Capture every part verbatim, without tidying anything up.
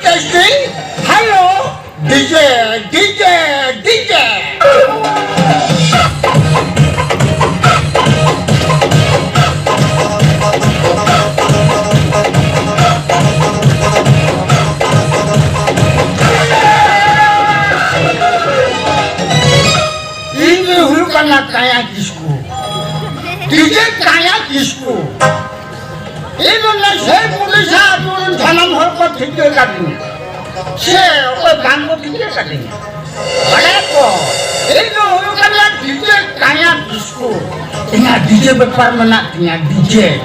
Testing. Hello. DJ, DJ, DJ. ᱤᱧ ᱫᱚ ᱦᱩᱭᱩᱜ ᱠᱟᱱᱟ ᱠᱟᱭᱟ ᱠᱤᱥᱠᱩ᱾ DJ ᱠᱟᱭᱟ ᱠᱤᱥᱠᱩ᱾ ᱤᱧ ᱫᱚ ᱱᱟᱥᱮ ᱯᱩᱞᱤᱥ ᱟᱹᱛᱩ ᱨᱮᱱ ᱥᱟᱱᱟᱢ ᱦᱚᱲ ᱠᱚ ᱴᱷᱤᱠᱟᱹ ᱠᱟᱫᱤᱧᱟ᱾ ᱥᱮ ᱚᱠᱚᱭ ᱵᱟᱝ ᱠᱚ ᱴᱷᱤᱠᱟᱹ ᱠᱟᱫᱤᱧᱟ? ᱵᱟᱲᱟᱭ ᱠᱚ, ᱤᱧ ᱫᱚ ᱦᱩᱭᱩᱜ ᱠᱟᱱᱟ DJ ᱠᱟᱭᱟ ᱠᱤᱥᱠᱩ᱾ ᱤᱧᱟᱹᱜ DJ ᱵᱮᱯᱟᱨ ᱢᱮᱱᱟᱜ ᱛᱤᱧᱟ, DJ᱾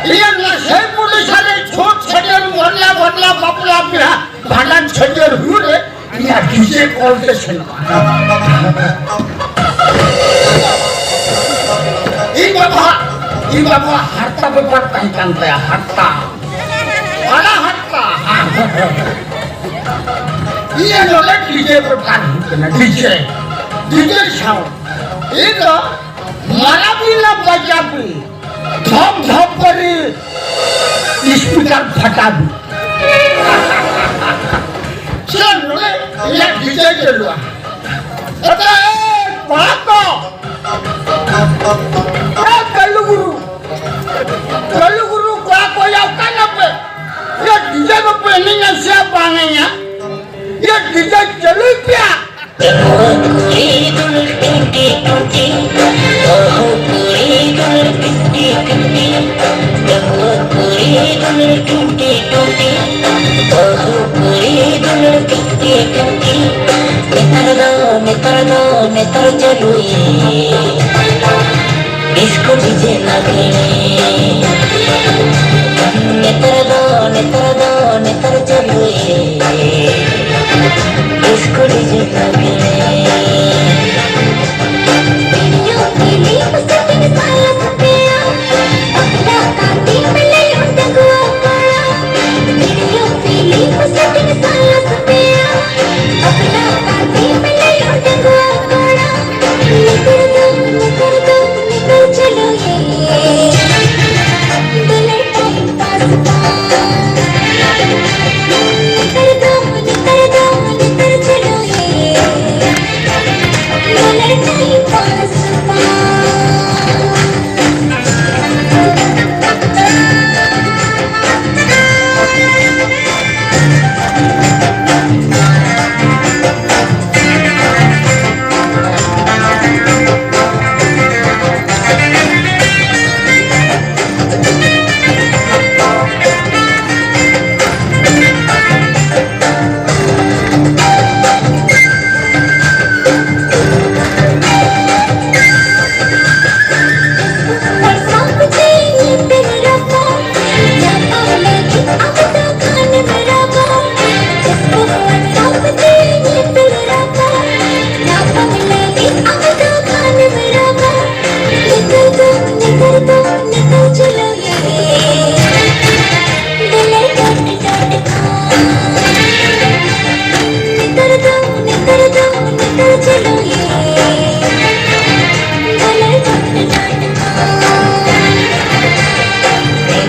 ᱤᱧᱟᱹᱜ ᱱᱟᱥᱮ ᱯᱩᱞᱤᱥ ᱨᱮ ᱪᱷᱩᱴ ᱪᱷᱟᱹᱴᱭᱟᱹᱨ, ᱢᱚᱨᱞᱟ ᱵᱚᱫᱞᱟ, ᱵᱟᱯᱞᱟ ᱵᱤᱦᱟ, ᱵᱷᱟᱸᱰᱟᱱ ᱪᱷᱟᱹᱴᱭᱟᱹᱨ ᱦᱩᱭᱩᱜ ᱨᱮ ᱤᱧᱟᱹᱜ DJ call ᱛᱮ ᱥᱮᱱᱚᱜᱼᱟ᱾ ᱤᱧ ᱵᱟᱵᱟ, ᱤᱧ ᱵᱟᱵᱟ ᱦᱟᱨᱛᱟ ᱵᱮᱯᱟᱨ ᱛᱟᱦᱮᱸ ᱠᱟᱱ ᱛᱟᱭᱟ, ᱦᱟᱨᱛᱟ᱾ ᱵᱟᱲᱟ ᱦᱟᱨᱛᱟ᱾ ᱤᱧᱟᱹᱜ ᱱᱚᱰᱮ DJ ᱵᱮᱯᱟᱨ ᱦᱩᱭᱩᱜ ᱠᱟᱱᱟ, DJ᱾ DJ sound᱾ ᱤᱧ ᱫᱚ ᱢᱟᱨᱟᱵᱤ ᱞᱟ ᱵᱟᱡᱟᱵᱤ᱾ ᱫᱷᱚᱯ ᱫᱷᱚᱯ ᱠᱚᱨᱮ speaker ᱯᱷᱟᱴᱟᱣ᱾ ᱥᱮ ᱱᱚᱰᱮ ᱤᱧᱟᱹᱜ DJ ᱪᱟᱹᱞᱩᱜᱼᱟ᱾ ᱟᱪᱪᱷᱟ, ᱮ, ᱠᱚᱲᱟ ᱠᱚ᱾ ᱮ, ᱠᱟᱞᱩ ᱜᱩᱨᱩ᱾ ᱠᱟᱞᱩ ᱜᱩᱨᱩ, ᱠᱚᱲᱟ ᱠᱚ, ᱭᱟ, ᱚᱠᱟ ᱱᱟᱯᱮ? ᱭᱟ, DJ ᱵᱟᱯᱮ ᱮᱱᱮᱡᱟ ᱥᱮ ᱵᱟᱝ ᱭᱟ? ᱭᱟ, DJ ᱪᱟᱹᱞᱩᱭ ᱯᱮᱭᱟ᱾ ᱠᱩᱲᱤ ᱫᱩᱞ ᱴᱩᱱᱴᱤ ᱴᱩᱱᱴᱤ, ᱵᱟᱹᱦᱩ ᱠᱩᱲᱤ ᱫᱩᱞ ᱴᱩᱱᱴᱤ ᱴᱩᱱᱴᱤ, ᱰᱟᱺᱜᱩᱣᱟᱹ ᱠᱩᱲᱤ ᱫᱩᱞ ᱴᱩᱱᱴᱤ ᱴᱩᱱᱴᱤ, ᱵᱟᱹᱦᱩ ᱠᱩᱲᱤ ᱫᱩᱞ ᱴᱩᱱᱴᱤ ᱴᱩᱱᱴᱤ᱾ ᱱᱮᱛᱟᱨ ᱫᱚ, ᱱᱮᱛᱟᱨ ᱫᱚ, ᱱᱮᱛᱟᱨ ᱪᱟᱹᱞᱩᱭᱮ ᱰᱤᱥᱠᱳ DJ ᱞᱟᱜᱽᱲᱮ᱾ ᱱᱮᱛᱟᱨ ᱫᱚ, ᱱᱮᱛᱟᱨ ᱫᱚ, ᱱᱮᱛᱟᱨ ᱪᱟᱹᱞᱩᱭᱮ ᱰᱤᱥᱠᱳ DJ ᱞᱟᱜᱽᱲᱮ᱾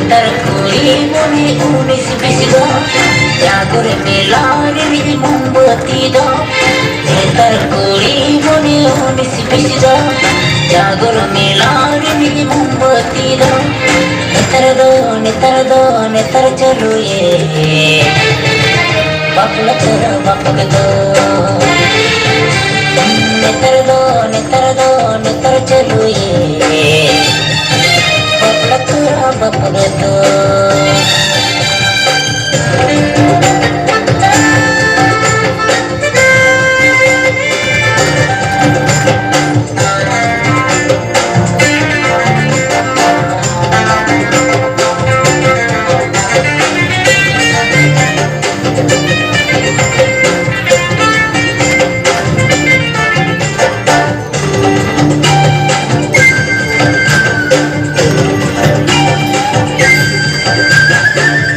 ᱱᱮᱛᱟᱨ ᱠᱩᱲᱤ ᱢᱚᱱᱮ ᱩᱱᱤᱥ ᱵᱤᱥ ᱫᱚ, ᱡᱟᱜᱚᱨ ᱢᱮᱞᱟ ᱨᱤᱱᱤᱡ ᱢᱳᱢᱵᱟᱹᱛᱤ ᱫᱚ᱾ ᱱᱮᱛᱟᱨ ᱠᱩᱲᱤ ᱢᱚᱱᱮ ᱩᱱᱤᱥ ᱵᱤᱥ ᱫᱚ, ᱡᱟᱜᱚᱨ ᱢᱮᱞᱟ ᱨᱤᱱᱤᱡ ᱢᱳᱢᱵᱟᱹᱛᱤ ᱫᱚ᱾ ᱱᱮᱛᱟᱨ ᱫᱚ, ᱱᱮᱛᱟᱨ ᱫᱚ, ᱱᱮᱛᱟᱨ ᱪᱟᱹᱞᱩᱭᱮ ᱵᱟᱯᱞᱟ ᱛᱚᱨᱟ ᱵᱟᱯᱞᱟ ᱫᱚ᱾ ᱱᱮᱛᱟᱨ ᱫᱚ, ᱱᱮᱛᱟᱨ ᱫᱚ, ᱱᱮᱛᱟᱨ ᱪᱟᱹᱞᱩᱭᱮ ᱵᱟᱯᱞᱟ ᱛᱚᱨᱟ ᱵᱟᱯᱞᱟ ᱫᱚ᱾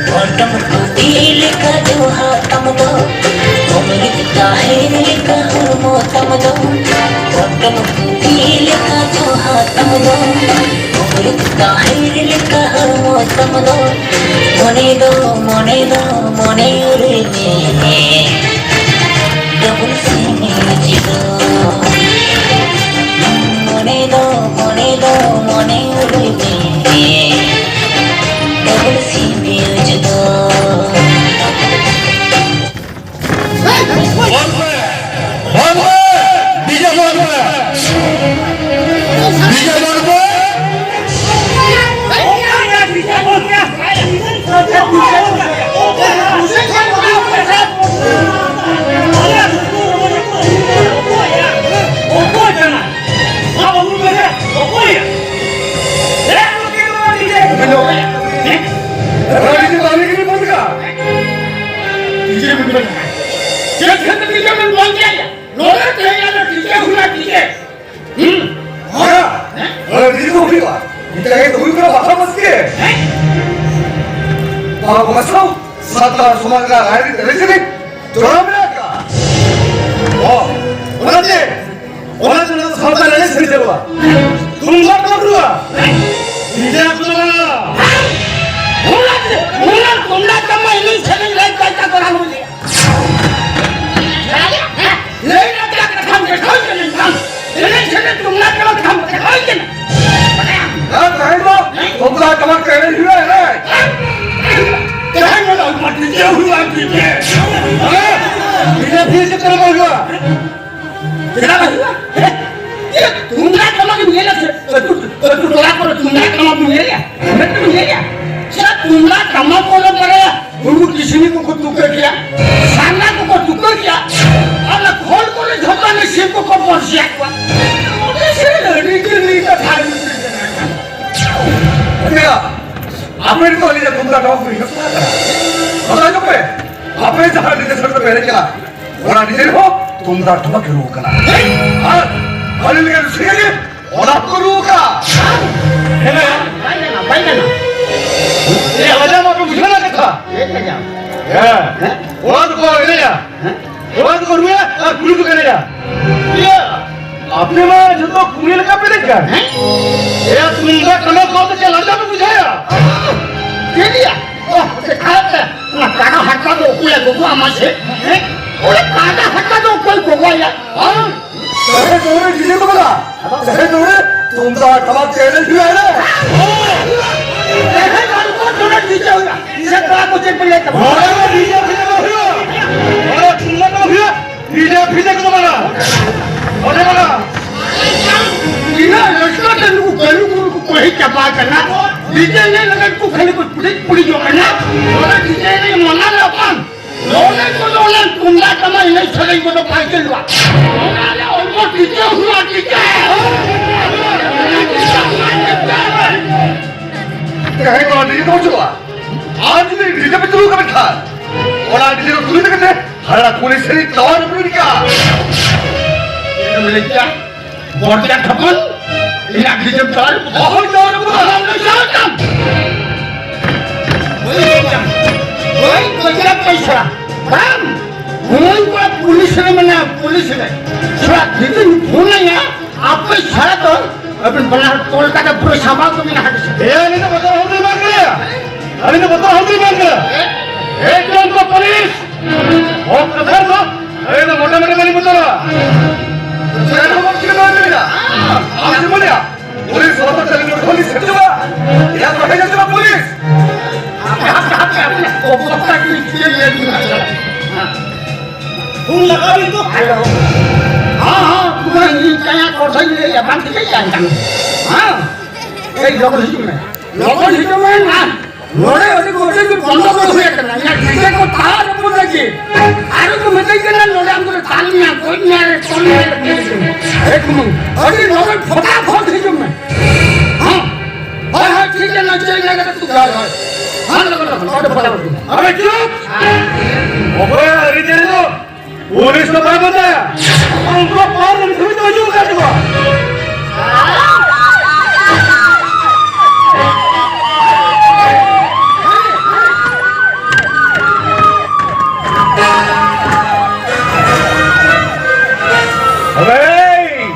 ᱯᱚᱴᱚᱢ ᱠᱩᱫᱤ ᱞᱮᱠᱟ ᱡᱚᱦᱟ ᱛᱟᱢ ᱫᱚ, ᱩᱢᱮᱨ ᱛᱟᱦᱮᱨ ᱞᱮᱠᱟ ᱦᱚᱲᱢᱚ ᱛᱟᱢ ᱫᱚ᱾ ᱯᱚᱴᱚᱢ ᱠᱩᱫᱤ ᱞᱮᱠᱟ ᱡᱚᱦᱟ ᱛᱟᱢ ᱫᱚ, ᱩᱢᱮᱨ ᱛᱟᱦᱮᱨ ᱞᱮᱠᱟ ᱦᱚᱲᱢᱚ ᱛᱟᱢ ᱫᱚ᱾ ᱢᱚᱱᱮ ᱫᱚ, ᱢᱚᱱᱮ ᱫᱚ, ᱢᱚᱱᱮ ᱨᱮ ᱰᱚᱵᱚᱞ ᱥᱤᱢ ᱡᱤᱞ᱾ ᱢᱚᱱᱮ ᱫᱚ, ᱢᱚᱱᱮ ᱫᱚ, ᱢᱚᱱᱮ ᱨᱮ ᱰᱚᱵᱚᱞ ᱥᱤᱢ ᱡᱤᱞ᱾ ᱵᱚᱞ ᱯᱮ! ᱵᱚᱞ ᱯᱮ! ᱰᱤᱡᱮ ᱵᱚᱞ ᱯᱮ! ᱰᱤᱡᱮ ᱵᱚᱞ ᱯᱮ! ᱱᱚᱰᱮ ᱛᱮᱦᱮᱧ ᱟᱞᱮ ᱴᱤᱠᱟᱹ ᱦᱩᱭᱩᱜᱼᱟ, ᱴᱤᱠᱟᱹ᱾ ᱦᱩᱸ᱾ ᱦᱮᱸ? ᱦᱮᱸ? ᱟᱨ ᱱᱤᱭᱟᱹ ᱠᱚ ᱦᱩᱭᱩᱜᱼᱟ᱾ ᱢᱤᱫᱴᱟᱝ ᱜᱮ ᱦᱩᱭᱩᱜ ᱠᱟᱱᱟ ᱵᱟᱦᱟ ᱵᱟᱥᱠᱮ᱾ ᱦᱮᱸ? ᱵᱟᱦᱟ ᱵᱚᱸᱜᱟ ᱥᱟᱶ ᱥᱟᱱᱛᱟᱲ ᱥᱚᱢᱟᱡᱽ ᱨᱮᱱᱟᱜ ᱨᱟᱭᱨᱤᱛ ᱟᱹᱨᱤᱪᱟᱹᱞᱤ ᱡᱚᱲᱟᱣ ᱢᱮᱱᱟᱜ ᱟᱠᱟᱫᱼᱟ᱾ ᱚ, ᱚᱱᱟᱛᱮ, ᱚᱱᱟ ᱡᱟᱦᱟᱸ ᱥᱟᱶᱛᱟ ᱮᱱᱮᱡ ᱥᱮᱨᱮᱧ ᱪᱟᱹᱞᱩᱜᱼᱟ᱾ ᱛᱩᱢᱫᱟᱜ ᱴᱟᱢᱟᱠ ᱨᱩᱜᱼᱟ᱾ ᱰᱤᱡᱮ ᱠᱚᱫᱚ ᱵᱟᱝ᱾ ᱚᱱᱟ ᱛᱩᱢᱫᱟᱜ ᱴᱟᱢᱟᱠ ᱮᱱᱮᱡ ᱥᱮᱨᱮᱧ ᱨᱮ ᱡᱟᱭᱜᱟ ᱫᱚ ᱵᱟᱝ ᱦᱩᱭ ᱞᱮᱱᱟ᱾ ᱞᱟᱹᱭ ᱞᱟᱠᱪᱟᱨ ᱠᱟᱛᱷᱟᱢ ᱫᱮᱠᱷᱟᱣ ᱠᱟᱹᱱᱟᱹᱧ ᱵᱟᱝ? ᱮᱱᱮᱡ ᱥᱮᱨᱮᱧ ᱛᱩᱢᱫᱟᱜ ᱴᱟᱢᱟᱠ ᱠᱟᱛᱷᱟᱢ ᱫᱮᱠᱷᱟᱣ ᱠᱟᱹᱱᱟᱹᱧ᱾ ᱦᱮᱸ, ᱛᱮᱦᱮᱧ ᱫᱚ ᱛᱩᱢᱫᱟᱜ ᱴᱟᱢᱟᱠ ᱛᱮ ᱮᱱᱮᱡ ᱦᱩᱭᱩᱜᱼᱟ, ᱮᱱᱮᱡ᱾ ᱛᱮᱦᱮᱧ ᱫᱚ ᱰᱤᱡᱮ ᱦᱩᱭᱩᱜᱼᱟ, ᱰᱤᱡᱮ᱾ ᱦᱮᱸ? ᱰᱤᱡᱮ ᱯᱷᱤᱡᱮ ᱠᱚᱨᱮ ᱵᱟᱝ ᱦᱩᱭᱩᱜᱼᱟ᱾ ᱪᱮᱫᱟᱜ ᱵᱟᱝ ᱦᱩᱭᱩᱜᱼᱟ? ᱦᱮᱸ? ᱤᱭᱟᱹ, ᱛᱩᱢᱫᱟᱜ ᱴᱟᱢᱟᱠ ᱮᱢ ᱧᱮᱞᱟ ᱥᱮ? ᱟᱹᱛᱩ, ᱟᱹᱛᱩ ᱴᱚᱞᱟ ᱠᱚᱨᱮ ᱛᱩᱢᱫᱟᱜ ᱴᱟᱢᱟᱠ ᱮᱢ ᱧᱮᱞᱟ? ᱢᱮᱫ ᱛᱮᱢ ᱧᱮᱞᱟ? ᱥᱮ ᱛᱩᱢᱫᱟᱜ ᱴᱟᱢᱟᱠ ᱠᱚ ᱵᱟᱲᱟᱭᱟ? ᱦᱩᱲᱩ ᱠᱤᱥᱱᱤ ᱠᱚᱠᱚ ᱛᱩᱠᱟᱹ ᱠᱮᱭᱟ, ᱥᱟᱨᱱᱟ ᱠᱚᱠᱚ ᱛᱩᱠᱟᱹ ᱠᱮᱭᱟ, ᱟᱨ ᱚᱱᱟ ᱠᱷᱚᱲ ᱠᱚᱨᱮ ᱡᱷᱚᱛᱚ ᱚᱱᱟ ᱥᱤᱢ ᱠᱚᱠᱚ ᱵᱚᱨᱥᱤᱭᱟᱫ ᱠᱚᱣᱟ᱾ ᱚᱸᱰᱮ ᱥᱮ ᱟᱹᱰᱤ ᱜᱮ ᱞᱟᱹᱭ ᱠᱟᱛᱷᱟ ᱟᱹᱰᱤ ᱩᱛᱟᱹᱨ ᱠᱟᱱᱟ᱾ ᱮᱭᱟ, ᱟᱯᱮ ᱱᱤᱛᱚᱜ ᱟᱹᱞᱤᱧᱟᱜ ᱛᱩᱢᱫᱟᱜ ᱴᱟᱢᱟᱠ ᱯᱮ ᱦᱤᱲᱤᱧ ᱠᱟᱜ ᱠᱟᱱᱟ᱾ ᱵᱟᱰᱟᱭ ᱧᱚᱜ ᱯᱮ, ᱟᱯᱮ ᱡᱟᱦᱟᱸ ᱰᱤᱡᱮ ᱥᱮᱴ ᱨᱮᱯᱮ ᱮᱱᱮᱡ ᱠᱟᱱᱟ, ᱚᱱᱟ ᱰᱤᱡᱮ ᱨᱮᱦᱚᱸ ᱛᱩᱢᱫᱟᱜ ᱴᱟᱢᱟᱠ ᱜᱮ ᱨᱩ ᱠᱟᱱᱟ᱾ ᱟᱨ ᱟᱹᱞᱤᱧ ᱞᱮᱠᱟ ᱨᱩᱥᱤᱠᱟ ᱜᱮ ᱚᱱᱟ ᱠᱚ ᱨᱩ ᱠᱟᱜᱼᱟ᱾ ᱦᱮᱸ, ᱵᱟᱭ ᱜᱟᱱᱚᱜᱼᱟ, ᱵᱟᱭ ᱜᱟᱱᱚᱜᱼᱟ᱾ ᱮ, ᱞᱟᱡᱟᱣ ᱵᱟᱯᱮ ᱵᱩᱡᱷᱟᱹᱣ ᱮᱱᱟ ᱠᱟᱛᱷᱟ? ᱪᱮᱫ ᱞᱟᱡᱟᱣ? ᱦᱮᱸ᱾ ᱦᱮᱸ? ᱚᱱᱟ ᱫᱚᱠᱚ ᱮᱱᱮᱡᱟ᱾ ᱦᱮᱸ? ᱚᱱᱟ ᱫᱚᱠᱚ ᱨᱩᱭᱟ ᱟᱨ ᱠᱩᱲᱤ ᱫᱚᱠᱚ ᱮᱱᱮᱡᱟ᱾ ᱤᱭᱟᱹ, ᱟᱯᱮ ᱢᱟ ᱡᱷᱚᱛᱚ ᱠᱩᱲᱤ ᱞᱮᱠᱟ ᱯᱮ ᱮᱱᱮᱡ ᱠᱟᱱ᱾ ᱦᱮᱸ? ᱮᱭᱟ, ᱛᱩᱢᱫᱟᱜ ᱴᱟᱢᱟᱠ ᱠᱚ ᱟᱛᱮ ᱪᱮᱫ ᱞᱟᱡᱟᱣ ᱯᱮ ᱵᱩᱡᱷᱟᱹᱣᱟ? ᱪᱮᱫ ᱭᱟ? ᱚ, ᱫᱮᱠᱷᱟᱣ ᱯᱮ᱾ ᱚᱱᱟ ᱠᱟᱰᱟ ᱦᱟᱨᱛᱟ ᱫᱚ ᱚᱠᱚᱭᱮ ᱜᱚᱜᱚ ᱟᱢᱟ ᱥᱮ? ᱦᱮᱸ? ᱚᱱᱟ ᱠᱟᱰᱟ ᱦᱟᱨᱛᱟ ᱫᱚ ᱚᱠᱚᱭ ᱜᱚᱜᱚᱭᱟ? ᱦᱮᱸ? ᱛᱮᱦᱮᱧ ᱫᱚ ᱰᱤᱡᱮ ᱫᱚ ᱵᱟᱝᱟ᱾ ᱛᱮᱦᱮᱧ ᱫᱚ ᱛᱩᱢᱫᱟᱜ ᱴᱟᱢᱟᱠ ᱛᱮ ᱮᱱᱮᱡ ᱦᱩᱭᱩᱜᱼᱟ ᱨᱮ᱾ ᱛᱮᱦᱮᱧ ᱫᱚ ᱟᱞᱚ ᱠᱚ ᱫᱚᱱᱟ, ᱰᱤᱡᱮ ᱦᱩᱭᱩᱜᱼᱟ᱾ ᱥᱮ ᱠᱚᱲᱟ ᱠᱚ ᱪᱮᱫ ᱯᱮ ᱞᱟᱹᱭ ᱛᱟᱵᱚᱱᱟ? ᱱᱚᱰᱮ ᱫᱚ ᱰᱤᱡᱮ ᱯᱷᱤᱡᱮ ᱫᱚ ᱦᱩᱭᱩᱜᱼᱟ᱾ ᱱᱚᱰᱮ ᱛᱩᱢᱫᱟᱜ ᱴᱟᱢᱟᱠ ᱦᱩᱭᱩᱜᱼᱟ᱾ ᱰᱤᱡᱮ ᱯᱷᱤᱡᱮ ᱠᱚᱫᱚ ᱵᱟᱝᱟ᱾ ᱱᱚᱰᱮ ᱵᱟᱝᱟ᱾ ᱛᱤᱱᱟᱹᱜ ᱨᱟᱹᱥᱠᱟᱹ ᱛᱮ ᱱᱩᱠᱩ ᱠᱟᱹᱞᱩ ᱠᱩᱞ ᱠᱚ ᱠᱚ ᱦᱮᱡ ᱪᱟᱵᱟ ᱟᱠᱟᱱᱟ᱾ ᱰᱤᱡᱮ ᱮᱱᱮᱡ ᱞᱟᱹᱜᱤᱫ ᱠᱚ ᱠᱷᱟᱹᱞᱤ ᱠᱚ ᱯᱩᱴᱤᱡ ᱯᱩᱴᱤᱡᱚᱜ ᱠᱟᱱᱟ᱾ ᱱᱚᱰᱮ ᱰᱤᱡᱮ ᱮᱱᱮᱡ ᱢᱟᱱᱟ ᱞᱮ ᱵᱟᱝ᱾ ᱱᱚᱰᱮ ᱠᱚᱫᱚ ᱚᱱᱟ ᱛᱩᱢᱫᱟᱜ ᱴᱟᱢᱟᱠ ᱮᱱᱮᱡ ᱥᱮᱨᱮᱧ ᱠᱚᱫᱚ ᱵᱟᱭ ᱪᱟᱹᱞᱩᱜᱼᱟ᱾ ᱚᱱᱟ ᱨᱮ ᱚᱞᱯᱚ ᱰᱤᱡᱮ ᱦᱩᱭᱩᱜᱼᱟ, ᱰᱤᱡᱮ᱾ ᱛᱮᱦᱮᱧ ᱫᱚ ᱰᱤᱡᱮ ᱫᱚ ᱵᱟᱹᱪᱩᱜᱼᱟ᱾ ᱟᱨ ᱡᱩᱫᱤ ᱰᱤᱡᱮ ᱯᱮ ᱪᱟᱹᱞᱩ ᱠᱟᱜ ᱠᱷᱟᱱ, ᱚᱱᱟ ᱰᱤᱡᱮ ᱫᱚ ᱛᱩᱞᱟᱹ ᱛᱮᱜᱮ ᱦᱟᱨᱟ ᱠᱩᱞᱦᱤ ᱥᱮᱨᱮᱧ ᱛᱟᱣᱟ ᱨᱮ ᱯᱩᱨᱟᱹ ᱠᱟᱜᱼᱟ᱾ ᱪᱮᱫ ᱮᱢ ᱞᱟᱹᱭ ᱠᱮᱜᱼᱟ? ᱵᱚᱨᱡᱟ ᱛᱷᱟᱯᱚᱱ, ᱤᱧᱟᱜ ᱰᱤᱡᱮ ᱛᱟᱣᱟ ᱨᱮ ᱯᱩᱨᱟᱹ᱾ ᱚᱦᱚ, ᱛᱟᱣᱟ ᱨᱮ ᱯᱩᱨᱟᱹ᱾ ᱟᱢ ᱫᱚ ᱥᱟᱶ ᱛᱟᱢ᱾ ᱦᱳᱭ, ᱵᱚᱨᱡᱟ ᱯᱚᱭᱥᱟ᱾ ᱵᱟᱝ, ᱦᱳᱭ, ᱠᱚᱲᱟ, ᱯᱩᱞᱤᱥ ᱨᱮ ᱢᱮᱱᱟᱭᱟ, ᱯᱩᱞᱤᱥ ᱨᱮ᱾ ᱥᱟᱞᱟ, ᱰᱤᱡᱮᱧ ᱯᱷᱳᱱ ᱟᱭᱟ, ᱟᱯᱮ ᱥᱟᱞᱟ ᱫᱚ ᱟᱹᱵᱤᱱ ᱵᱟᱱᱟ ᱦᱚᱲ ᱛᱚᱞ ᱠᱟᱛᱮ ᱯᱩᱨᱟᱹ ᱥᱟᱢᱵᱟᱣ ᱠᱚ ᱢᱮᱱᱟ ᱦᱟᱸᱰᱮ ᱥᱮᱫ᱾ ᱮᱭᱟ, ᱱᱤᱛᱚᱜ ᱵᱚᱛᱚᱨ ᱦᱚᱸ ᱵᱟᱝ ᱠᱟᱱᱟ᱾ ᱟᱨ ᱵᱚᱛᱚᱨ ᱦᱚᱸ ᱵᱟᱹᱧ ᱢᱮᱱ ᱠᱟᱫᱟ᱾ ᱮᱠᱫᱚᱢ ᱠᱚ ᱯᱩᱞᱤᱥ᱾ ᱦᱚᱠ ᱠᱟᱛᱷᱟ ᱫᱚ ᱟᱞᱮ ᱫᱚ ᱢᱚᱴᱟ ᱢᱚᱴᱟ ᱵᱟᱞᱮ ᱵᱚᱛᱚᱨᱟ᱾ ᱪᱮᱫ ᱦᱚᱸ ᱵᱟᱢ ᱪᱤᱠᱟᱹ ᱫᱟᱲᱮᱭᱟᱜᱼᱟ᱾ ᱟᱢ ᱪᱮᱫ ᱮᱢ ᱢᱚᱱᱮᱭᱟ? ᱯᱩᱞᱤᱥ ᱵᱚᱛᱚᱨ ᱛᱮ ᱟᱞᱮ ᱫᱚ ᱠᱷᱟᱹᱞᱤ ᱥᱮᱴᱮᱨᱚᱜᱼᱟ᱾ ᱭᱟ ᱛᱟᱦᱮᱸ ᱠᱟᱱᱟ ᱯᱩᱞᱤᱥ᱾ ᱦᱟᱯᱮ, ᱦᱟᱯᱮ, ᱦᱟᱯᱮ, ᱦᱟᱯᱮ, ᱚᱵᱚᱥᱛᱟ ᱠᱚ ᱪᱮᱫ ᱞᱟᱹᱭ ᱟᱹᱧ ᱠᱟᱱᱟ᱾ ᱯᱷᱳᱱ ᱞᱟᱜᱟᱣ ᱤᱧ ᱫᱚ᱾ ᱦᱮᱞᱳ᱾ ᱦᱮᱸ, ᱦᱮᱸ, ᱛᱩᱢᱟ ᱤᱧ ᱠᱟᱭᱟ ᱠᱚᱴᱷᱟᱧ ᱞᱟᱹᱭᱟ, ᱵᱟᱝ ᱴᱷᱤᱠᱟᱹᱭ ᱠᱟᱱ ᱛᱟᱢᱟ᱾ ᱦᱮᱸ᱾ ᱮᱭ, ᱞᱚᱜᱚᱱ ᱦᱤᱡᱩᱜ ᱢᱮ᱾ ᱞᱚᱜᱚᱱ ᱦᱤᱡᱩᱜ ᱢᱮ, ᱢᱟ᱾ ᱱᱚᱰᱮ ᱟᱹᱰᱤ ᱜᱚᱴᱟ ᱜᱮ ᱜᱚᱱᱰᱚᱜᱳᱞ ᱦᱩᱭ ᱟᱠᱟᱱᱟ᱾ ᱤᱧᱟᱹᱜ ᱜᱤᱫᱽᱨᱟᱹ ᱠᱚ ᱛᱟᱦᱮᱸ ᱨᱚᱯᱚᱲ ᱞᱟᱹᱜᱤᱫ᱾ ᱟᱨ ᱠᱚ ᱢᱮᱛᱟᱹᱧ ᱠᱟᱱᱟ, "ᱱᱚᱰᱮ ᱟᱢ ᱫᱚᱞᱮ ᱛᱟᱞ ᱢᱮᱭᱟ, ᱜᱚᱡ ᱢᱮᱭᱟ ᱞᱮ, ᱛᱚᱞ ᱢᱮᱭᱟ ᱞᱮ", ᱢᱮᱛᱟᱹᱧ ᱠᱟᱱᱟ᱾ ᱮ ᱠᱩᱢᱟᱹᱝ, ᱟᱹᱰᱤ ᱞᱚᱜᱚᱱ ᱯᱷᱚᱴᱟᱯᱷᱚᱴ ᱦᱤᱡᱩᱜ ᱢᱮ᱾ ᱦᱮᱸ᱾ ᱦᱳᱭ, ᱦᱳᱭ, ᱴᱷᱤᱠ ᱜᱮᱭᱟ, ᱱᱚᱰᱮ ᱪᱮᱫ ᱞᱟᱹᱭ ᱠᱟᱛᱮ ᱛᱩ ᱦᱳᱭ, ᱦᱳᱭ᱾ ᱦᱮᱸ, ᱞᱚᱜᱚᱱ, ᱞᱚᱜᱚᱱ, ᱱᱚᱰᱮ ᱯᱷᱚᱴᱟᱯᱷᱚᱴ ᱦᱤᱡᱩᱜ ᱢᱮ᱾ ᱟᱵᱮ ᱪᱩᱯ! ᱚᱠᱚᱭᱟᱜ ᱟᱹᱨᱤᱪᱟᱹᱞᱤ ᱫᱚ ᱯᱩᱞᱤᱥ ᱫᱚ ᱵᱟᱭ ᱵᱟᱰᱟᱭᱟ᱾ ᱩᱱᱠᱩ ᱯᱟᱨᱚᱢ ᱫᱷᱟᱹᱵᱤᱡ ᱫᱚ ᱦᱤᱡᱩᱜ ᱟᱠᱟᱫ ᱠᱚᱣᱟ᱾ ᱦᱮᱭ!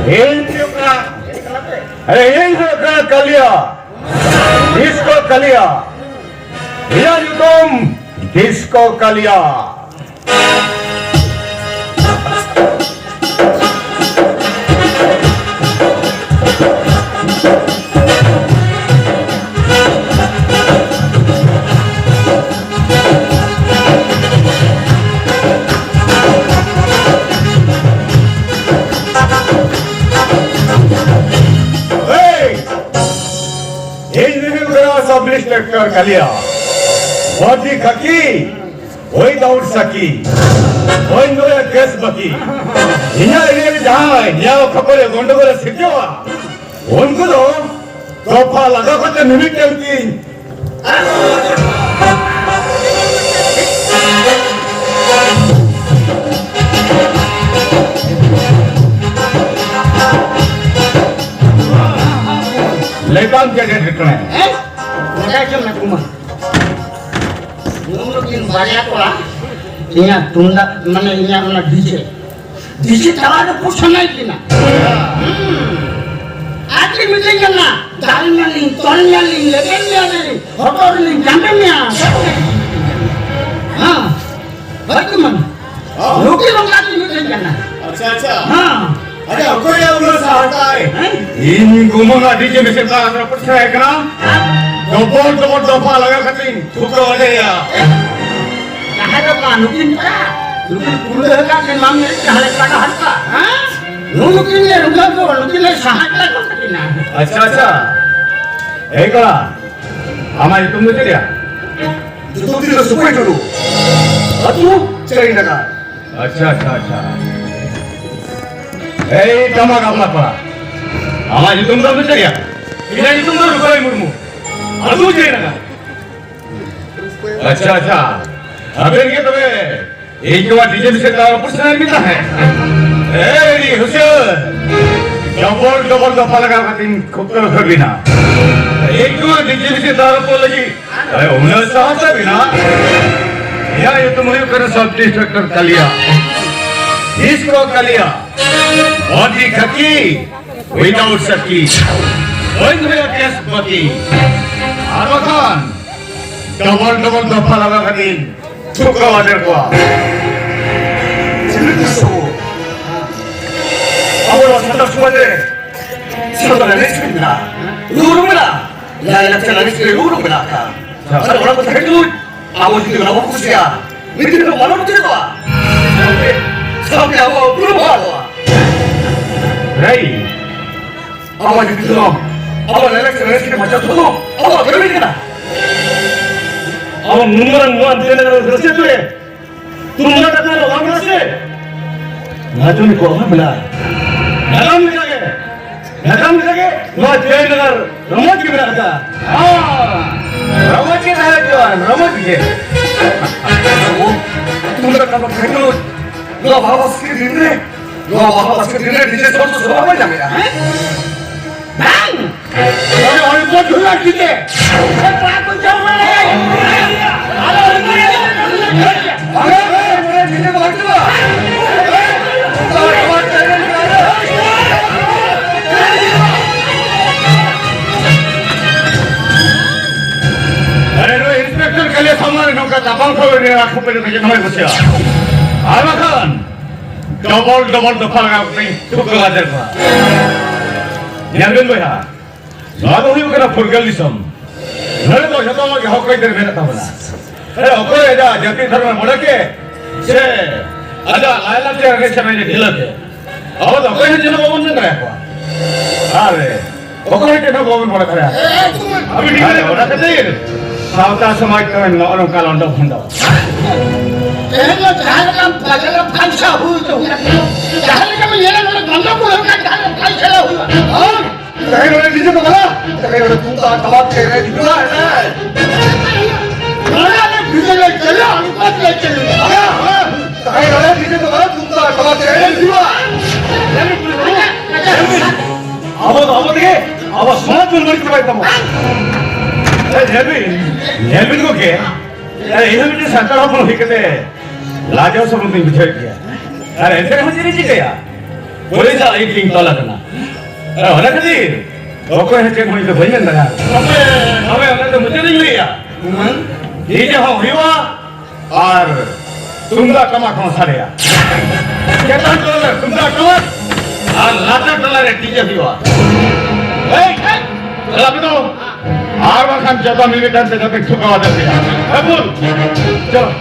ᱤᱧ ᱦᱩᱭᱩᱜ ᱠᱟᱱᱟ, ᱟᱨᱮ, ᱤᱧ ᱦᱩᱭᱩᱜ ᱠᱟᱱᱟ ᱠᱟᱞᱤᱭᱟ, ᱰᱤᱥᱠᱳ ᱠᱟᱞᱤᱭᱟ᱾ ᱤᱧᱟᱹᱜ ᱧᱩᱛᱩᱢ ᱰᱤᱥᱠᱳ ᱠᱟᱞᱤᱭᱟ᱾ ᱤᱧ ᱨᱤᱱᱤᱡ ᱜᱚᱲᱟ ᱥᱟᱵ ᱤᱱᱥᱯᱮᱠᱴᱚᱨ ᱠᱟᱞᱤᱭᱟ᱾ ᱵᱚᱰᱤ ᱠᱷᱟᱹᱠᱤ, ᱩᱭᱫᱟᱣᱩᱴ ᱥᱟᱹᱠᱤ᱾ ᱵᱟᱹᱧ ᱫᱚᱦᱚᱭᱟ ᱠᱮᱥ ᱵᱟᱹᱠᱤ᱾ ᱤᱧᱟᱹᱜ ᱮᱨᱤᱭᱟ ᱨᱮ ᱡᱟᱦᱟᱸᱭ ᱱᱤᱭᱟᱹ ᱠᱷᱟᱹᱯᱟᱹᱨᱤ ᱜᱚᱱᱰᱚᱜᱳᱞ ᱮ ᱥᱤᱨᱡᱟᱹᱣᱟ, ᱩᱱᱠᱩ ᱫᱚ ᱛᱚᱯᱟ ᱞᱟᱜᱟ ᱠᱟᱛᱮ ᱢᱤᱢᱤᱫᱴᱟᱝ ᱠᱤᱱ ᱞᱮᱛᱟᱲ ᱠᱮᱫᱮ ᱴᱷᱮᱠᱟᱱᱟ᱾ ᱦᱮᱸ? ᱱᱚᱰᱮ ᱪᱚ ᱢᱮ ᱠᱩᱢᱟᱹᱝ᱾ ᱱᱩᱱᱩ ᱠᱤᱱ ᱵᱟᱨᱭᱟ ᱠᱚᱲᱟ, ᱤᱧᱟᱹᱜ ᱛᱩᱢᱫᱟᱜ, ᱢᱟᱱᱮ ᱤᱧᱟᱹᱜ ᱚᱱᱟ ᱰᱤᱡᱮ, ᱰᱤᱡᱮ ᱛᱟᱞᱟ ᱨᱮ ᱯᱩᱥᱟᱱᱟᱭ ᱠᱤᱱᱟ᱾ ᱦᱩᱸ᱾ ᱟᱨ ᱪᱮᱫ ᱢᱤᱛᱟᱹᱧ ᱠᱟᱱᱟ? ᱫᱟᱞ ᱢᱮᱭᱟᱞᱤᱧ, ᱛᱚᱞ ᱢᱮᱭᱟᱞᱤᱧ, ᱞᱮᱵᱮᱫ ᱢᱮᱭᱟᱞᱤᱧ, ᱦᱚᱴᱚᱜ ᱨᱮᱞᱤᱧ ᱡᱟᱸᱵᱮ ᱢᱮᱭᱟ᱾ ᱦᱮᱸ, ᱦᱳᱭ ᱛᱚ ᱢᱟ᱾ ᱦᱚᱸ᱾ ᱱᱩᱠᱤᱱ ᱱᱚᱝᱠᱟ ᱠᱤᱱ ᱢᱤᱛᱟᱹᱧ ᱠᱟᱱᱟ᱾ ᱟᱪᱪᱷᱟ, ᱟᱪᱪᱷᱟ᱾ ᱦᱮᱸ᱾ ᱟᱪᱪᱷᱟ, ᱚᱠᱚᱭ ᱩᱱᱟᱹᱜ ᱥᱟᱦᱚᱥ ᱛᱟᱭ? ᱦᱮᱸ? ᱤᱧ ᱜᱩᱢᱟᱹᱝ ᱟᱹᱰᱤ ᱡᱮ ᱢᱮᱥᱮ ᱫᱟᱜ ᱨᱟᱹᱯᱩᱫ ᱥᱟᱱᱟᱭᱮ ᱠᱟᱱᱟ᱾ ᱰᱚᱵᱚᱞ ᱰᱚᱵᱚᱞ ᱫᱚᱯᱷᱟ ᱞᱟᱜᱟ ᱠᱟᱛᱮᱧ ᱛᱷᱩᱠᱟᱹ ᱚᱰᱮᱭᱟ᱾ ᱡᱟᱦᱟᱸ ᱫᱚ ᱵᱟᱝ, ᱱᱩᱠᱤᱱ ᱠᱚᱲᱟ, ᱱᱩᱠᱤᱱ ᱠᱩᱲᱤ ᱦᱟᱠᱟᱫ ᱠᱤᱱ ᱵᱟᱝ ᱧᱮᱞ ᱡᱟᱦᱟᱸ ᱞᱮᱠᱟ ᱠᱚ ᱦᱟᱨᱠᱟ, ᱦᱮᱸ? ᱱᱩᱠᱤᱱ ᱞᱮ ᱨᱩᱠᱷᱟᱹ ᱠᱚ, ᱱᱩᱠᱤᱱ ᱞᱮ ᱥᱟᱦᱟᱡᱽ ᱞᱮ ᱠᱚ ᱛᱟᱹᱠᱤᱱᱟ᱾ ᱟᱪᱪᱷᱟ, ᱟᱪᱪᱷᱟ᱾ ᱮᱭ ᱠᱚᱲᱟ, ᱟᱢᱟᱜ ᱧᱩᱛᱩᱢ ᱫᱚ ᱪᱮᱫ ᱭᱟ? ᱧᱩᱛᱩᱢ ᱛᱤᱧ ᱫᱚ ᱥᱩᱠᱩᱭ ᱴᱩᱰᱩ᱾ ᱟᱹᱛᱩ ᱪᱟᱹᱨᱤ ᱰᱟᱸᱜᱟ᱾ ᱟᱪᱪᱷᱟ, ᱟᱪᱪᱷᱟ, ᱟᱪᱪᱷᱟ᱾ ᱮᱭ ᱴᱟᱢᱟ ᱜᱟᱢᱞᱟ ᱠᱚᱲᱟ, ᱟᱢᱟᱜ ᱧᱩᱛᱩᱢ ᱫᱚ ᱪᱮᱫ ᱭᱟ? ᱤᱧᱟᱹᱜ ᱧᱩᱛᱩᱢ ᱫᱚ ᱨᱩᱯᱟᱹᱭ ᱢᱩᱨᱢᱩ᱾ ᱟᱹᱛᱩ ᱪᱟᱹᱨᱤ ᱰᱟᱸᱜᱟ᱾ ᱟᱪᱪᱷᱟ, ᱟᱪᱪᱷᱟ᱾ ᱟᱵᱮᱱ ᱜᱮ ᱛᱚᱵᱮ ᱤᱧ ᱱᱚᱣᱟ ᱰᱤᱡᱮ ᱵᱤᱥᱮ ᱫᱟᱣ ᱨᱟᱹᱯᱩᱫ ᱥᱟᱱᱟᱭᱮᱫ ᱢᱮ ᱛᱟᱦᱮᱸᱫ᱾ ᱮᱭ ᱦᱩᱥᱟᱹᱨ! ᱰᱚᱵᱚᱞ ᱰᱚᱵᱚᱞ ᱫᱚᱯᱷᱟ ᱞᱟᱜᱟᱣ ᱠᱟᱛᱮᱧ ᱠᱷᱩᱵ ᱠᱚ ᱨᱚᱠᱷᱟ ᱵᱤᱱᱟ᱾ ᱤᱧ ᱱᱚᱣᱟ ᱰᱤᱡᱮ ᱵᱤᱥᱮ ᱫᱟᱣ ᱨᱟᱹᱯᱩᱫ ᱞᱟᱹᱜᱤᱫ, ᱮ, ᱩᱱᱟᱹᱜ ᱥᱟᱦᱚᱥ ᱛᱟᱹᱵᱤᱱᱟ? ᱤᱧᱟᱹᱜ ᱧᱩᱛᱩᱢ ᱦᱩᱭᱩᱜ ᱠᱟᱱᱟ ᱥᱟᱵ ᱤᱱᱥᱯᱮᱠᱴᱚᱨ ᱠᱟᱞᱤᱭᱟ᱾ ᱤᱥᱠᱚ ᱠᱟᱞᱤᱭᱟ᱾ ᱵᱚᱰᱤ ᱠᱷᱟᱹᱠᱤ᱾ Without safety, ᱵᱟᱹᱧ ᱫᱚᱦᱚᱭᱟ ᱠᱮᱥ ᱵᱟᱹᱠᱤ᱾ ᱟᱨ ᱵᱟᱠᱷᱟᱱ ᱰᱚᱵᱚᱞ ᱰᱚᱵᱚᱞ ᱫᱚᱯᱷᱟ ᱞᱟᱜᱟ ᱠᱟᱛᱮᱧ ᱛᱷᱩᱠᱟᱹ ᱟᱫᱮᱨ ᱠᱚᱣᱟ᱾ ᱪᱤᱞᱤ ᱠᱚ ᱥᱚᱵᱚ? ᱟᱵᱚ ᱱᱚᱣᱟ ᱥᱟᱱᱛᱟᱲ ᱥᱚᱢᱟᱡᱽ ᱨᱮ ᱥᱟᱱᱛᱟᱲ ᱮᱱᱮᱡ ᱥᱮᱨᱮᱧ ᱢᱮᱱᱟᱜᱼᱟ, ᱨᱩ ᱨᱩ ᱢᱮᱱᱟᱜᱼᱟ, ᱞᱟᱭᱼᱞᱟᱠᱪᱟᱨ ᱮᱱᱮᱡ ᱥᱮᱨᱮᱧ ᱨᱩ ᱨᱩ ᱢᱮᱱᱟᱜ ᱟᱠᱟᱫᱼᱟ᱾ ᱟᱫᱚ ᱚᱱᱟ ᱠᱚ ᱛᱟᱦᱮᱸ ᱛᱩᱞᱩᱡ ᱟᱵᱚ ᱡᱩᱫᱤ ᱵᱟᱵᱚᱱ ᱠᱩᱥᱤᱭᱟᱜᱼᱟ, ᱢᱤᱫ ᱫᱤᱱ ᱦᱤᱞᱳᱜ ᱵᱟᱵᱚᱱ ᱪᱮᱫᱚᱜᱼᱟ᱾ ᱥᱟᱶᱛᱮ ᱟᱵᱚᱣᱟᱜ ᱩᱯᱨᱩᱢ ᱦᱚᱸ ᱟᱫᱚᱜᱼᱟ᱾ ᱨᱟᱭ᱾ ᱟᱵᱚᱣᱟᱜ ᱡᱩᱫᱤ ᱫᱷᱚᱨᱚᱢ, ᱟᱵᱚᱣᱟᱜ ᱞᱟᱭᱼᱞᱟᱠᱪᱟᱨ ᱮᱱᱮᱡ ᱥᱮᱨᱮᱧ ᱵᱟᱧᱪᱟᱣ ᱫᱚᱦᱚ ᱫᱚ ᱟᱵᱚᱣᱟᱜ ᱠᱟᱹᱢᱤ ᱠᱟᱱᱟ᱾ ᱟᱵᱚ ᱱᱩᱱ ᱢᱟᱨᱟᱝ ᱱᱚᱣᱟ ᱫᱤᱥᱚᱢ ᱨᱮ ᱨᱟᱹᱥᱠᱟᱹ ᱛᱮ ᱛᱩᱢᱫᱟᱜ ᱴᱟᱢᱟᱠ ᱫᱚ ᱵᱟᱝ ᱠᱟᱱᱟ ᱥᱮ? ᱱᱟᱪᱚᱱᱤᱭᱟᱹ ᱠᱚᱣᱟᱜ ᱦᱚᱸ ᱢᱮᱱᱟᱜᱼᱟ᱾ ᱱᱟᱜᱟᱢ ᱞᱮᱠᱟᱜᱮ, ᱱᱟᱜᱟᱢ ᱞᱮᱠᱟᱜᱮ ᱱᱚᱣᱟ ᱡᱚᱭᱱᱚᱜᱚᱨ ᱨᱚᱢᱚᱡᱽ ᱜᱮ ᱢᱮᱱᱟᱜ ᱟᱠᱟᱫᱼᱟ᱾ ᱦᱚᱸ, ᱨᱚᱢᱚᱡᱽ ᱜᱮ ᱛᱟᱦᱮᱸ ᱦᱚᱪᱚᱣᱟᱱ, ᱨᱚᱢᱚᱡᱽ ᱜᱮ᱾ ᱟᱵᱚ ᱛᱩᱢᱫᱟᱜ ᱴᱟᱢᱟᱠ ᱠᱷᱟᱹᱴᱩᱨ, ᱱᱚᱣᱟ ᱵᱟᱦᱟ ᱵᱟᱥᱠᱮ ᱫᱤᱱ ᱨᱮ, ᱱᱚᱣᱟ ᱵᱟᱦᱟ ᱵᱟᱥᱠᱮ ᱫᱤᱱ ᱨᱮ ᱰᱤᱡᱮ ᱥᱚᱨ ᱫᱚ ᱥᱚᱵᱷᱟ ᱵᱟᱭ ᱧᱟᱢᱮᱜᱼᱟ, ᱦᱮᱸ? ᱵᱟᱝ! ᱚᱸᱰᱮ ᱦᱚᱲ ᱠᱚ ᱡᱷᱩᱞᱟ ᱰᱤᱡᱮ᱾ ᱥᱮ ᱠᱚᱲᱟ ᱠᱚ ᱡᱷᱩᱞᱟ᱾ ᱟᱞᱮ ᱰᱤᱡᱮ ᱵᱟᱝ ᱪᱟᱞᱟᱜᱼᱟ᱾ ᱵᱟᱝ ᱠᱚ ᱞᱟᱹᱭᱟ, ᱟᱠᱚ ᱯᱮ ᱞᱟᱹᱭᱟ, ᱱᱚᱜᱼᱚᱭ ᱠᱚ ᱪᱮᱫ? ᱟᱨ ᱵᱟᱠᱷᱟᱱ ᱰᱚᱵᱚᱞ ᱰᱚᱵᱚᱞ ᱫᱚᱯᱷᱟ ᱞᱟᱜᱟᱣ ᱠᱟᱛᱮ ᱴᱷᱩᱠᱟᱹ ᱟᱫᱮᱨ ᱠᱚᱣᱟ᱾ ᱧᱮᱞ ᱵᱮᱱ ᱵᱚᱭᱦᱟ, ᱱᱚᱣᱟ ᱫᱚ ᱦᱩᱭᱩᱜ ᱠᱟᱱᱟ ᱯᱷᱩᱨᱜᱟᱹᱞ ᱫᱤᱥᱚᱢ᱾ ᱱᱚᱰᱮ ᱫᱚ ᱡᱚᱛᱚ ᱦᱚᱲ ᱜᱮ ᱦᱚᱠ ᱟᱹᱭᱫᱟᱹᱨ ᱢᱮᱱᱟᱜ ᱛᱟᱵᱚᱱᱟ᱾ ᱦᱮᱸ, ᱚᱠᱚᱭ ᱟᱡᱟᱜ ᱡᱟᱹᱛᱤ ᱫᱷᱚᱨᱢᱮ ᱵᱚᱲᱮ ᱠᱮ, ᱥᱮ ᱟᱡᱟᱜ ᱞᱟᱭᱼᱞᱟᱠᱪᱟᱨ ᱮᱱᱮᱡ ᱥᱮᱨᱮᱧ ᱨᱮ ᱰᱷᱤᱞᱟᱹ ᱠᱮ, ᱟᱵᱚ ᱫᱚ ᱚᱠᱚᱭ ᱦᱚᱸ ᱪᱮᱫ ᱦᱚᱸ ᱵᱟᱵᱚᱱ ᱢᱮᱱ ᱫᱟᱲᱮᱭᱟᱠᱚᱣᱟ᱾ ᱟᱨ ᱚᱠᱚᱭ ᱦᱚᱸ ᱪᱮᱫ ᱦᱚᱸ ᱵᱟᱵᱚᱱ ᱵᱟᱲᱟᱭ ᱫᱟᱲᱮᱭᱟᱜᱼᱟ᱾ ᱟᱵᱚ ᱴᱷᱤᱠ ᱟᱨ ᱚᱱᱟ ᱠᱷᱟᱹᱛᱤᱨ ᱥᱟᱶᱛᱟ ᱥᱚᱢᱟᱡᱽ ᱠᱚᱨᱮ ᱱᱚᱜᱼᱚ ᱱᱚᱝᱠᱟ ᱞᱚᱱᱰᱚ ᱵᱷᱚᱱᱰᱚ᱾ ᱛᱮᱦᱮᱧ ᱫᱚ ᱡᱟᱦᱟᱸ ᱞᱮᱠᱟ ᱯᱟᱜᱽᱞᱟ ᱯᱷᱟᱱᱥᱟ ᱦᱩᱭ ᱛᱟᱵᱚᱱᱟ, ᱡᱟᱦᱟᱸ ᱞᱮᱠᱟ ᱵᱚᱱ ᱧᱮᱞᱟ, ᱱᱚᱰᱮ ᱵᱚᱱᱫᱚ ᱯᱩᱨᱟᱹᱣ ᱠᱟᱱ, ᱡᱟᱦᱟᱸ ᱞᱮᱠᱟ ᱯᱷᱟᱱᱥᱟ ᱦᱩᱭᱩᱜᱼᱟ᱾ ᱦᱳᱭ᱾ ᱛᱮᱦᱮᱧ ᱱᱚᱰᱮ ᱰᱤᱡᱮ ᱫᱚ ᱵᱟᱝᱟ, ᱛᱮᱦᱮᱧ ᱱᱚᱰᱮ ᱛᱩᱢᱫᱟᱜ ᱴᱟᱢᱟᱠ ᱛᱮ ᱮᱱᱮᱡ ᱦᱩᱭᱩᱜᱼᱟ, ᱮᱱᱮᱡ᱾ ᱱᱚᱰᱮ ᱟᱞᱮ ᱰᱤᱡᱮ ᱞᱮ ᱪᱟᱹᱞᱩᱭᱟ, ᱟᱞᱩ ᱠᱚ ᱞᱮ ᱪᱟᱹᱞᱩᱭᱟ᱾ ᱵᱟᱝᱟ, ᱵᱟᱝᱟ᱾ ᱛᱮᱦᱮᱧ ᱱᱚᱰᱮ ᱰᱤᱡᱮ ᱫᱚ ᱵᱟᱝᱟ, ᱛᱩᱢᱫᱟᱜ ᱴᱟᱢᱟᱠ ᱛᱮ ᱮᱱᱮᱡ ᱦᱩᱭᱩᱜᱼᱟ᱾ ᱟᱵᱚ ᱫᱚ ᱟᱵᱚ ᱛᱮᱜᱮ ᱟᱵᱚ ᱥᱚᱢᱟᱡᱽ ᱵᱚᱱ ᱵᱟᱹᱲᱤᱡ ᱪᱟᱵᱟᱭ ᱛᱟᱵᱚᱱᱟ᱾ ᱮ, ᱧᱮᱞ ᱵᱤᱱ, ᱧᱮᱞ ᱵᱤᱱ ᱜᱚᱢᱠᱮ, ᱮ, ᱤᱧ ᱦᱚᱸ ᱢᱤᱫᱴᱮᱱ ᱥᱟᱱᱛᱟᱲ ᱦᱚᱯᱚᱱ ᱦᱩᱭ ᱠᱟᱛᱮ ᱞᱟᱡᱟᱣ ᱥᱚᱨᱚᱢ ᱫᱚᱧ ᱵᱩᱡᱷᱟᱹᱣᱮᱫ ᱜᱮᱭᱟ᱾ ᱟᱨ ᱮᱱᱛᱮ ᱨᱮᱦᱚᱸ ᱪᱮᱫ ᱤᱧ ᱪᱤᱠᱟᱹᱭᱟ? ᱯᱩᱞᱤᱥᱟᱜ ᱤᱧ ᱛᱚᱞ ᱟᱠᱟᱱᱟ᱾ ᱟᱨ ᱚᱱᱟ ᱠᱷᱟᱹᱛᱤᱨ ᱚᱠᱚᱭ ᱦᱚᱸ ᱪᱮᱫ ᱦᱚᱸ ᱤᱧ ᱫᱚ ᱵᱟᱹᱧ ᱢᱮᱱ ᱫᱟᱲᱮᱭᱟᱜᱼᱟ᱾ ᱛᱚᱵᱮ ᱚᱱᱟ ᱫᱚ ᱢᱩᱪᱟᱹᱫ ᱤᱧ ᱞᱟᱹᱭᱟ, ᱰᱤᱡᱮ ᱦᱚᱸ ᱦᱩᱭᱩᱜᱼᱟ ᱟᱨ ᱛᱩᱢᱫᱟᱜ ᱴᱟᱢᱟᱠ ᱦᱚᱸ ᱥᱟᱰᱮᱭᱟ᱾ ᱪᱮᱛᱟᱱ ᱴᱚᱞᱟ ᱨᱮ ᱛᱩᱢᱫᱟᱜ ᱴᱟᱢᱟᱠ ᱟᱨ ᱞᱟᱛᱟᱨ ᱴᱚᱞᱟ ᱨᱮ ᱰᱤᱡᱮ ᱦᱩᱭᱩᱜᱼᱟ᱾ ᱮᱭ, ᱪᱟᱞᱟᱜ ᱯᱮ ᱫᱚ᱾ ᱟᱨ ᱵᱟᱝᱠᱷᱟᱱ ᱡᱚᱛᱚ ᱢᱤᱢᱤᱫᱴᱟᱝ ᱛᱮ ᱡᱚᱛᱚ ᱴᱷᱩᱠᱟᱹᱣ ᱟᱫᱮ ᱯᱮᱭᱟ᱾ ᱮ, ᱵᱩᱞ᱾ ᱪᱚᱞᱚ᱾